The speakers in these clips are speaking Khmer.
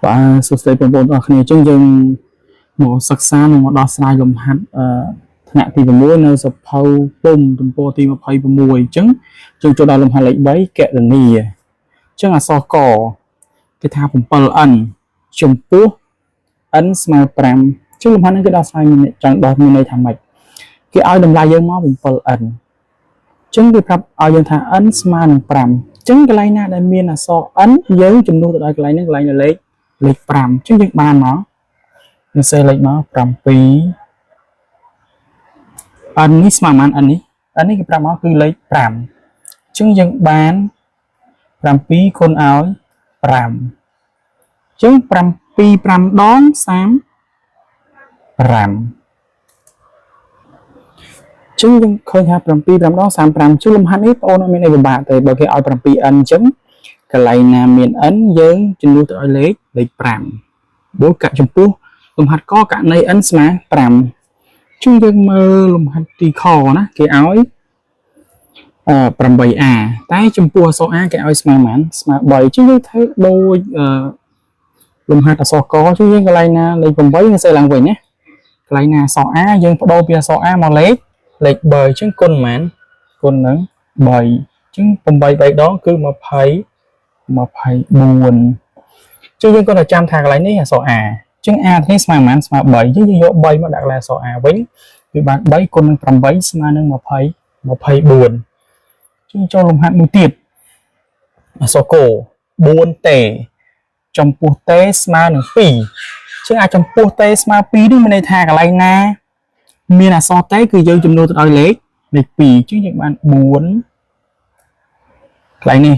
បាទសួស្តីបងប្អូនទាំងអស់គ្នាអញ្ចឹងយើងមកសិក្សានិងមកដោះស្រាយលំហាត់អឺថ្នាក់ទី6នៅសភៅពុំទំព័រទី26អញ្ចឹងយើងចូលដល់លំហាត់លេខ3កណនីអញ្ចឹងអក្សរកគេថា 7n ចំពោះ n ស្មើ5អញ្ចឹងលំហាត់នេះគេដោះស្រាយមានចង់ដោះមានន័យថាម៉េចគេឲ្យតម្លៃយើងមក 7n អញ្ចឹងគេប្រាប់ឲ្យយើងថា n ស្មើនឹង5អញ្ចឹងកន្លែងណាដែលមានអក្សរ n យើងជំនួសទៅដល់កន្លែងហ្នឹងកន្លែងលេខលេខ5អញ្ចឹងយើងបានមកយើងសេលេខមក7 n នេះស្មើប៉ុន្មាន n នេះ n នេះគេប្រាប់មកគឺលេខ5អញ្ចឹងយើងបាន7គុណឲ្យ5អញ្ចឹង7 5ដង35ចឹងយើងឃើញថា7 5ដង35ជាលំហាត់នេះបងអូនអត់មានអីពិបាកទេបើគេឲ្យ 7n អញ្ចឹងកន្លែងណាមាន n យើងជំនួសទៅឲ្យលេខលេខ5ព្រោះកចំពោះលំហាត់កករណី n ស្មើ5ចឹងយើងមើលលំហាត់ទីខណាគេឲ្យអឺ 8a តែចំពោះអក្សរ a គេឲ្យស្មើប៉ុន្មានស្មើ3ចឹងយើងធ្វើដូចអឺលំហាត់អក្សរកចឹងយើងកន្លែងណាលេខ8យើងសេឡើងវិញណាកន្លែងណាអក្សរ a យើងបដូរពីអក្សរ a មកលេខលេខ3អញ្ចឹងគុណប៉ុន្មានគុណនឹង3អញ្ចឹង8 3ដងគឺ20 24ចឹងយើងគាត់តែចាំថាកន្លែងនេះអក្សរ a អញ្ចឹង a នេះស្មើប៉ុន្មានស្មើ3អញ្ចឹងយើងយក3មកដាក់កន្លែងអក្សរ a វិញគឺបាន3គុណនឹង8ស្មើនឹង20 24ចឹងចូលលំហាត់មួយទៀតអក្សរក 4t ចំពោះ t ស្មើនឹង2ចឹងអាចចំពោះ t ស្មើ2នេះមានន័យថាកន្លែងណា មានអក្សរ t គឺយើងចំនួនទៅដោយលេខលេខ2អញ្ចឹងយើងបាន4កន្លែងនេះ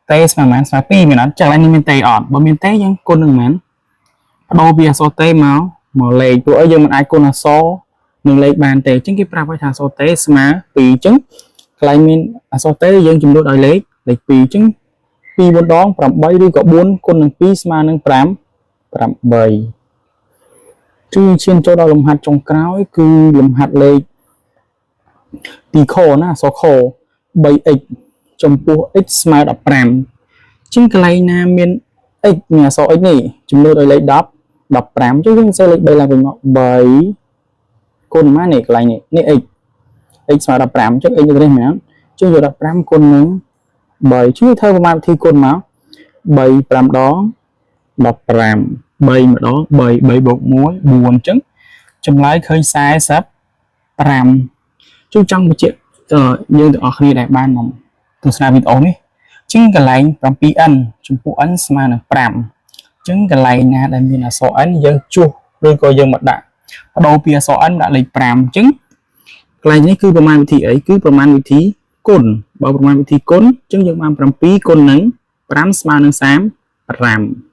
t ស្មើប៉ុន្មានស្មើ2មែនអត់ចឹងកន្លែងនេះមាន t អត់បើមាន t យើងគុណនឹងប៉ុន្មានបដូរពីអក្សរ t មកមកលេខព្រោះអីយើងមិនអាចគុណអក្សរនឹងលេខបានទេអញ្ចឹងគេប្រាប់ឲ្យថាអក្សរ t ស្មើ2អញ្ចឹងកន្លែងមានអក្សរ t យើងចំនួនដោយលេខលេខ2អញ្ចឹង2 4ដង8ឬក៏4គុណនឹង2ស្មើនឹង5 8ជួយឈានចូលដល់លំហាត់ចុងក្រោយគឺលំហាត់លេខទីខណាអក្សរខ 3x ចំពោះ x ស្មើ15ជាងកន្លែងណាមាន x មានអក្សរ x នេះចំនួនឲ្យលេខ10 15ចឹងយើងសេលេខ3ឡើងវិញមក3គុណមកនេះកន្លែងនេះនេះ x x ស្មើ15ចឹង x នេះមែនចឹងយក15គុណនឹង3ជួយធ្វើប្រមាណវិធីគុណមក3 5ដង15 3ម្ដង3 3បូក1 4អញ្ចឹងចម្លើយឃើញ45ជួយចង់បញ្ជាក់យើងទាំងអស់គ្នាដែលបានមកទស្សនាវីដេអូនេះជាងកន្លែង 7n ចំពោះ n ស្មើនឹង5អញ្ចឹងកន្លែងណាដែលមានអក្សរ n យើងជួសឬក៏យើងមកដាក់បដូរពីអក្សរ n ដាក់លេខ5អញ្ចឹងកន្លែងនេះគឺប្រមាណវិធីអីគឺប្រមាណវិធីគុណបើប្រមាណវិធីគុណអញ្ចឹងយើងបាន7គុណនឹង5ស្មើនឹង35